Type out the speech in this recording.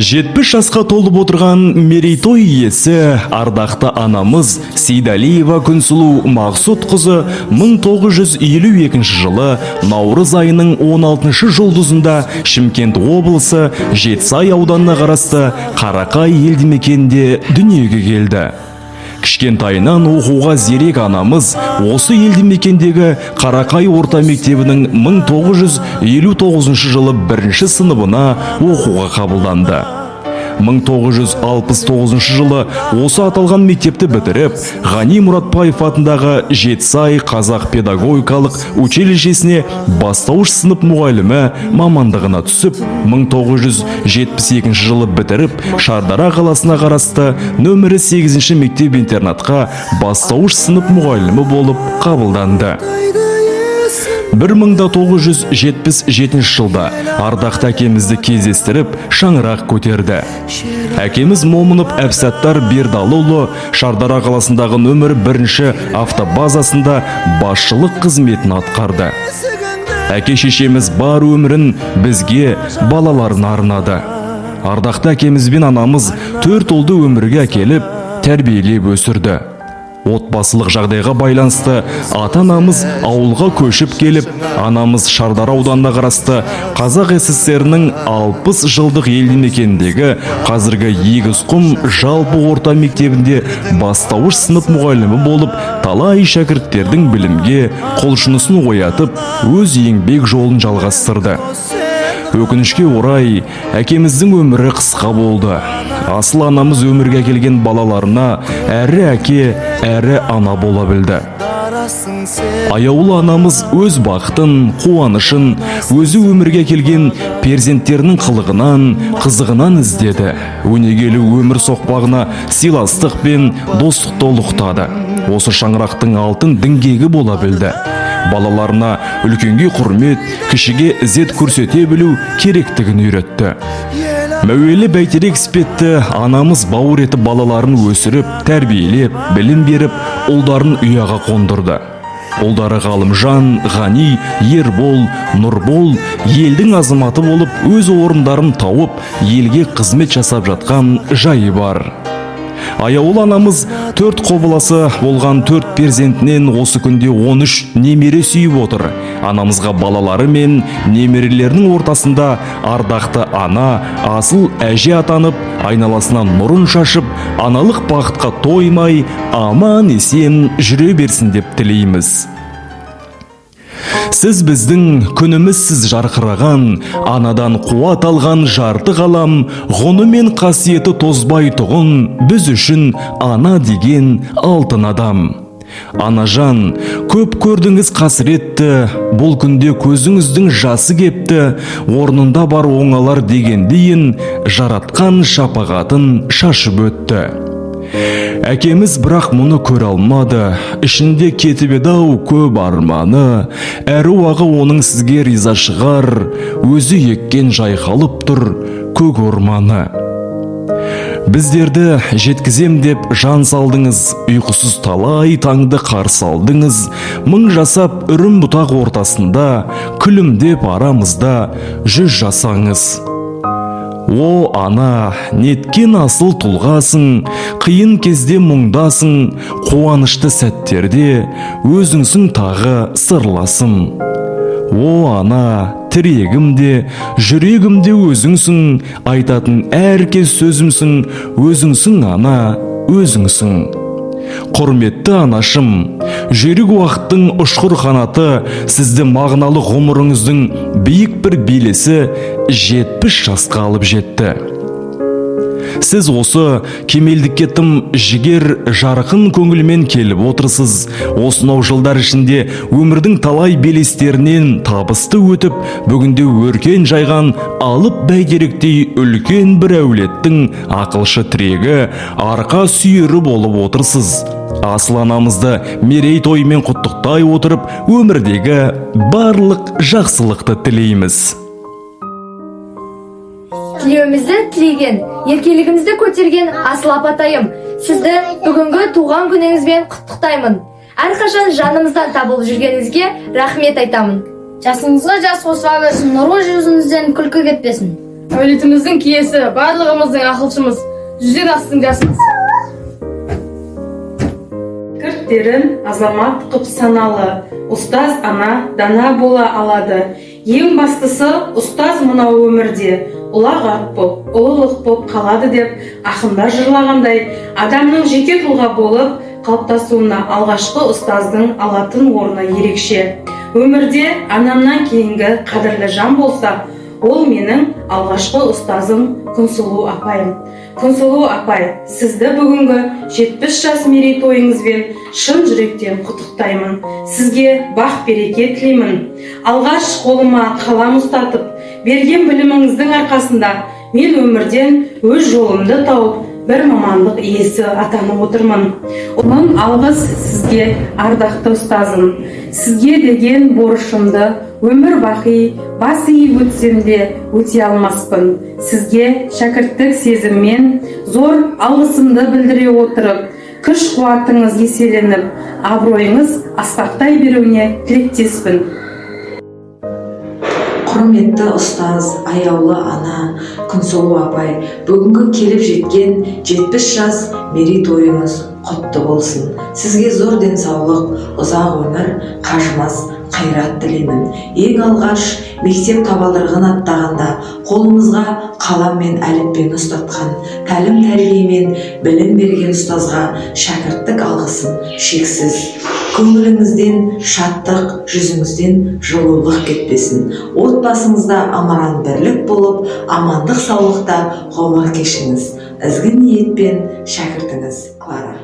70 жасқа толып отырған мерейтой иесі, ардақты анамыз Сейдалиева Күнсұлу Мақсұтқызы 1952 жылы наурыз айының 16 жұлдызында Шымкент облысы Жетісай ауданына қарасты Қарақай елді мекенінде дүниеге келді. Кішкентайынан оқуға зерек анамыз осы елді мекендегі Қарақай орта мектебінің 1959 жылы бірінші сыныбына оқуға қабылданды. 1969 жылы осы аталған мектепті бітіріп, Ғани Мұратбаев атындағы Жетісай қазақ педагогикалық училищесіне бастауыш сынып мұғалімі мамандығына түсіп, 1972 жылы бітіріп, Шардара қаласына қарасты нөмірі 8 мектеп интернатқа бастауыш сынып мұғалімі болып қабылданды. 1977 жылда ардақты әкемізді кездестіріп, шаңырақ көтерді. Әкеміз Момынов Әбсаттар Бердалыұлы Шардара қаласындағы нөмір бірінші автобазасында басшылық қызметін атқарды. Әке шешеміз бар өмірін бізге, балаларына арнады. Ардақты әкеміз бен анамыз төрт ұлды өмірге әкеліп, тәрбиелеп өсірді. Отбасылық жағдайға байланысты ата-анамыз ауылға көшіп келіп, анамыз Шардара ауданына қарасты Қазақ ССР-нің 60 жылдық елді мекеніндегі қазіргі Егізқұм жалпы орта мектебінде бастауыш сынып мұғалімі болып, талай шәкірттердің білімге құлшынысын оятып, өз еңбек жолын жалғастырды. Өкінішке орай, әкеміздің өмірі қысқа болды. Асыл анамыз өмірге әкелген балаларына әрі әке, әрі ана бола білді. Аяулы анамыз өз бақытын, қуанышын өзі өмірге әкелген перзенттерінің қылығынан, қызығынан іздеді. Өнегелі өмір соқпағына сыйластық пен достықты ұлықтады. Осы шаңырақтың алтын діңгегі бола білді. Балаларына үлкенге құрмет, кішіге ізет көрсете білу керектігін үйретті. Мәуелі бәйтерек іспетті анамыз бауыр етіп балаларын өсіріп, тәрбиелеп, білім беріп, ұлдарын ұяға қондырды. Ұлдары Ғалымжан, Ғани, Ербол, Нұрбол елдің азаматы болып, өз орындарын тауып, елге қызмет жасап жатқан жайы бар. Аяулы анамыз төрт қобыласы болған төрт перзентінен осы күнде 13 немере сүйіп отыр. Анамызға балалары мен немерелерінің ортасында ардақты ана, асыл әже атанып, айналасына нұрын шашып, аналық бақытқа тоймай, аман есен жүре берсін деп тілейміз. Сіз біздің күнімізсіз, жарқыраған, анадан қуат алған жарты ғалам, ғұны мен қасиеті тозбай тұғын, біз үшін ана деген алтын адам. Анажан, көп көрдіңіз қасіретті, бұл күнде көзіңіздің жасы кепті, орнында бар оңалар дегендейін, жаратқан шапағатын шашып өтті. Әкеміз бірақ мұны көре алмады, ішінде кетіп еді-ау көп арманы, әруағы оның сізге риза шығар, өзі еккен жайқалып тұр көк орманы. Біздерді жеткізем деп жан салдыңыз, ұйқысыз талай таңды қарсы алдыңыз, мың жасап үрім бұтақ ортасында, күлімдеп арамызда 100 жасаңыз. О, ана, неткен асыл тұлғасың, қиын кезде мұңдасың, қуанышты сәттерде өзіңсің тағы сырласым. О, ана, тірегім де, жүрегім де өзіңсің, айтатын әр кез сөзімсің, өзіңсің, ана, өзіңсің. Құрметті анашым, жүйрік уақыттың ұшқыр қанаты сізді мағыналы ғұмырыңыздың биік бір белесі 70 жасқа алып жетті. Сіз осы кемелдікке тым жігер, жарқын көңілмен келіп отырсыз. Осынау жылдар ішінде өмірдің талай белестерінен табысты өтіп, бүгінде өркен жайған алып бәйтеректей үлкен бір әулеттің ақылшы тірегі, арқа сүйері болып отырсыз. Асыл анамызды мерейтойымен құттықтай отырып, өмірдегі барлық жақсылықты тілейміз. Тілеуімізді тілеген, еркелігімізді көтерген асыл апатайым, сізді бүгінгі туған күніңізбен құттықтаймын. Әрқашан жанымыздан табылып жүргеніңізге рахмет айтамын. Жасыңызға жас қосыла берсін, нұрлы жүзіңізден күлкі кетпесін. Әулетіміздің киесі, барлығымыздың ақылшымыз, жүзден ассын жасымыз. Шәкірттерін азамат қып саналы ұстаз ана дана бола алады. Ең бастысы, ұстаз мынау өмірде ұлағат боп, ұлылық боп қалады деп ақындар жырлағандай, адамның жеке тұлға болып қалыптасуына алғашқы ұстаздың алатын орны ерекше. Өмірде анамнан кейінгі қадірлі жан болса, ол менің алғашқы ұстазым Күнсұлу апайым. Күнсұлу апай, сізді бүгінгі 70 жас мерейтойыңызбен шын жүректен құттықтаймын. Сізге бақ береке тілеймін. Алғаш қолыма қалам ұстатып берген біліміңіздің арқасында мен өмірден өз жолымды тауып, бір мамандық иесі атанып отырмын. Мың алғыс сізге, ардақты ұстазым. Сізге деген борышымды өмір бақи бас иіп өтсем де, өте алмаспын. Сізге шәкірттік сезіммен зор алғысымды білдіре отырып, күш қуатыңыз еселеніп, абыройыңыз асқақтай беруіне тілектеспін. Құрметті ұстаз, аяулы ана Күнсұлу апай, бүгінгі келіп жеткен 70 жас мерейтойыңыз құтты болсын! Сізге зор денсаулық, ұзақ өмір, қажымас қайрат тілеймін. Ең алғаш мектеп табалдырығын аттағанда қолымызға қалам мен әліппені ұстатқан, тәлім тәрбиемен білім берген ұстазға шәкірттік алғысым шексіз. Көңіліңізден шаттық, жүзіңізден жылулық кетпесін. Отбасыңызда амаран бірлік болып, амандық саулықта ғұмыр кешіңіз. Ізгі ниетпен, шәкіртіңіз Клара.